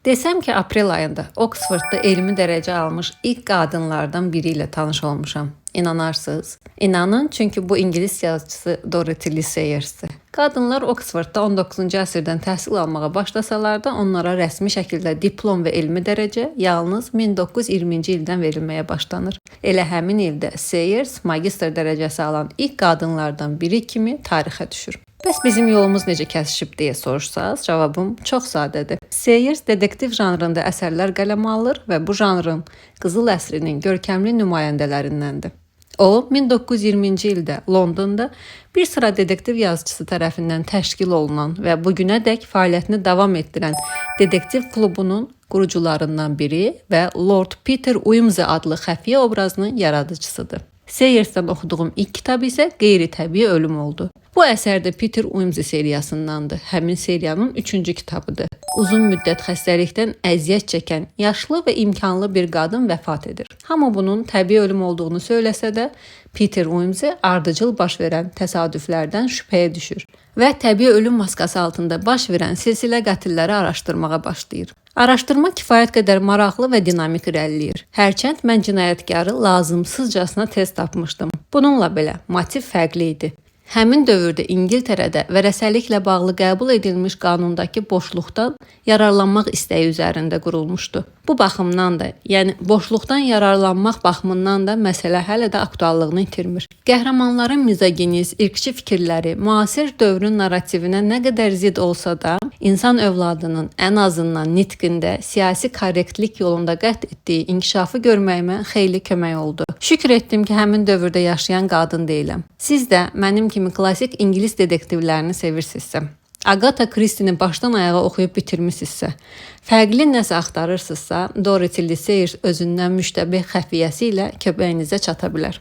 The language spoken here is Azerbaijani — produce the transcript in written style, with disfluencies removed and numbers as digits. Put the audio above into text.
Desəm ki, aprel ayında Oxfordda elmi dərəcə almış ilk qadınlardan biri ilə tanış olmuşam. İnanarsınız? İnanın, çünki bu ingilis yazıçısı Dorothy L. Sayers'dir. Qadınlar Oxfordda 19-cu əsrdən təhsil almağa başlasalar da onlara rəsmi şəkildə diplom və elmi dərəcə yalnız 1920-ci ildən verilməyə başlanır. Elə həmin ildə Sayers magistr dərəcəsi alan ilk qadınlardan biri kimi tarixə düşür. Bəs bizim yolumuz necə kəsişib deyə soruşsaz, cavabım çox sadədir. Sayers detektiv janrında əsərlər qələmə alır və bu janrın qızıl əsrinin görkəmli nümayəndələrindəndir. O 1920-ci ildə Londonda bir sıra detektiv yazıçısı tərəfindən təşkil olunan və bu günədək fəaliyyətini davam etdirən detektiv klubunun qurucularından biri və Lord Peter Wimsey adlı xəfiyyə obrazının yaradıcısıdır. Sayers'dən oxuduğum ilk kitab isə Qeyri-təbii ölüm oldu. Bu əsər də Peter Wimsey seriyasındandır. Həmin seriyanın 3-cü kitabıdır. Uzun müddət xəstəlikdən əziyyət çəkən yaşlı və imkanlı bir qadın vəfat edir. Hamı bunun təbii ölüm olduğunu söyləsə də, Peter Wimsey ardıcıl baş verən təsadüflərdən şübhəyə düşür və təbii ölüm maskası altında baş verən silsilə qətilləri araşdırmağa başlayır. Araşdırma kifayət qədər maraqlı və dinamik irəliləyir. Hərçənd mən cinayətkarı lazımsızcasına tez tapmışdım. Bununla belə motiv fərqli idi. Həmin dövrdə İngiltərədə vərəsəliklə bağlı qəbul edilmiş qanundakı boşluqdan yararlanmaq istəyi üzərində qurulmuşdu. Bu baxımdan da, yəni boşluqdan yararlanmaq baxımından da məsələ hələ də aktuallığını itirmir. Qəhrəmanların mizoginist, irqçi fikirləri müasir dövrün narrativinə nə qədər zidd olsa da, insan övladının ən azından nitqində siyasi korrektlik yolunda qət etdiyi inkişafı görməyimə xeyli kömək oldu. Şükür etdim ki, həmin dövrdə yaşayan qadın deyiləm. Siz də mənim kimi klassik ingilis detektivlərini sevirsinizsə, Agatha Christie-ni başdan ayağa oxuyub bitirmisinizsə, fərqli nəsə axtarırsınızsa, Dorothy L. Sayers özündən müştəbeh xəfiyyəsi ilə köməyinizə çata bilər.